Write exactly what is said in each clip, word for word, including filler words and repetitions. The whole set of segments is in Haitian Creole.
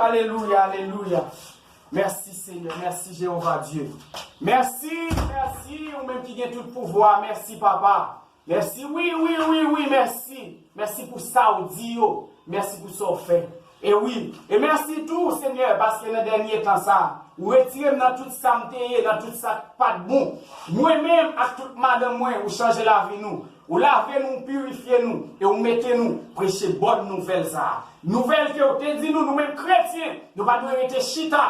Alelouya, alelouya. Mèsi, Senyè. Mèsi, Jewova Dye. Mèsi, mèsi, ou menm ki gen tout pouvwa. Mèsi, Papa. Mèsi, wi, wi, wi, wi, mèsi. Mèsi pou sa w di yo. Mèsi pou sa w fè. E wi, e mèsi tou, Senyè, paske nan dènye tan sa, ou retire m nan tout sa m te ye, nan tout sa k pa t bon. Mwen menm ak tout madanm mwen, ou chanje lavi nou. Ou lave nou, ou pirifye nou, e ou mete nou preche bòn nouvèl sa a. Nouvèl ke ou te di nou, nou menm kretyen, nou pa dwe rete chita.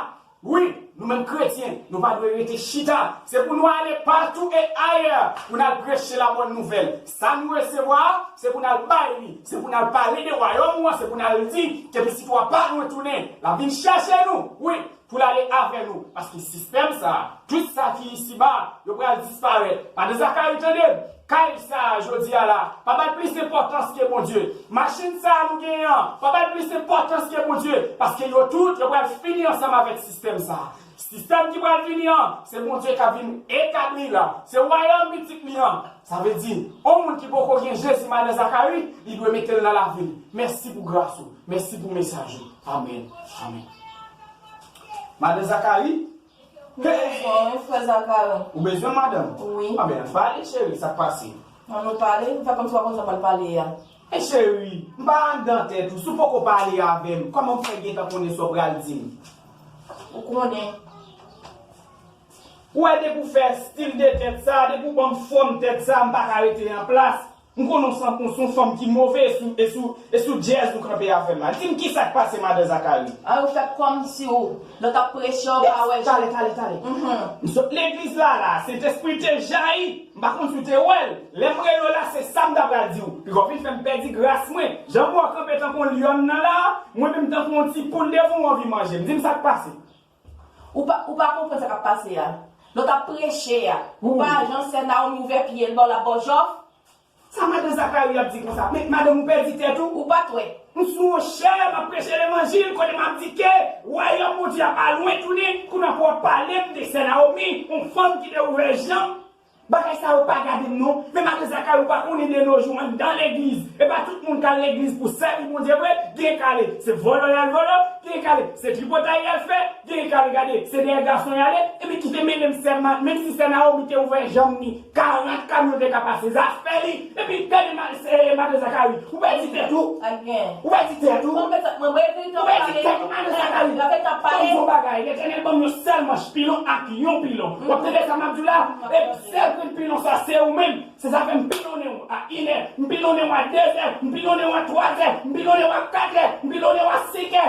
Wi, nou menm kretyen, nou pa dwe rete chita. Se pou nou ale patou e ayè pou n al preche la bòn nouvèl. Sa nou resevwa a, se pou n al bay li, se pou n al pale de wayòm ou an, se pou n al di ke pitit ou a pa lwen tounen. L ap vin chèche nou, wi, pou l ale avè nou. Paske sistèm sa a, tout sa ki isiba, yo pral disparèt. Madan Zakari, tande m. Kay sa a jodi a la, pa bay plis enpòtans ke Bondye. Machin sa a nou genyen an, pa bay plis enpòtans ke Bondye, paske yo tout, yo pral fini ansanm avèk sistèm sa a. Sistèm ki pral vini an, se Bondye k ap vin etabli l la. Se wayòm pitit li an. Sa vle di, yon moun ki poko gen Jezi, madan Zakari, li dwe mete l nan lavi l. Mèsi pou gras ou. Mèsi pou mesaj ou. Amèn. Amèn. Madan Zakari, Hey! Bonswa, wi, frè Zakari. Ou bezwen madanm? Wi. Anben, ann pale, cheri, sa k pase? Ann nou pale, m fè kòmsi w pa konn sa m pral pale a. E cheri, m pa anndan tèt ou, si w poko pale avè m, kòman m fè gentan konnen sa w pral di m? Ou konnen. Ou wè depi w fè stil de tèt sa, depi w ban m fòm tèt sa, m pa ka rete an plas. M konnen w se yon, se yon fanm ki move, e sou, e sou, e sou djèz ou kanpe avè m la. Di m kisa k pase, madan Zakari? A, ou fè kòmsi w, lè w t ap preche, w pa wè. Talè, talè, talè. Mhm. M sot legliz la, la, Sentespri te jayi. M pa konn si w te wè l. Lè m rele w la, se sa m ta pral di w. Piga w vin fè m pèdi gras mwen. Jan m wè w kanpe tankou yon lyòn nan la, mwen menm tankou yon ti poul devan w anvi manje m. Di m sa k pase. Ou pa, ou pa konprann sa k ap pase a. Lè w t ap preche a, ou pa jan sè Nawomi ouvè pye l ba w, l ap ba w jòf. Sa madan Zakari ap di konsa? Men madanm ou pèdi tèt ou? Ou pa t wè. M sou yon chè, m ap preche levanjil, kote m ap di ke wayòm Bondye a pa lwen tounen, kounye a pou w ap pale m de sè Nawomi, yon fanm ki te ouvè janm. Bagay sa yo pa gade m non. Men madan Zakari, ou pa konnen de nos jours anndan legliz, e pa tout moun k al legliz pou sèvi Bondye vre. Gen k ale se vòlò y al vòlò, gen k ale se tripotay y al fè, gen k ale gade se dèyè gason y ale, epi kite mennen m sèlman, menm si sè Nawomi te ouvè janm ni, karant kamyon te ka pase zafè li. Epi gade ma-, se, madan Zakari, ou pèdi tèt ou? Ou pèdi tèt ou? Ou pèdi tèt ou, madan Zakari? Ban m di yon bagay, Letènèl ban m yon sèl manch pilon ak yon pilon. W ap tande sa m ap di w la? E sèl grenn pilon sa, se ou menm. Se sa fè m pilonnen w a inè, m pilonnen w a dezè, m pilonnen w a twazè, m pilonnen w a katè, m pilonnen w a senkè.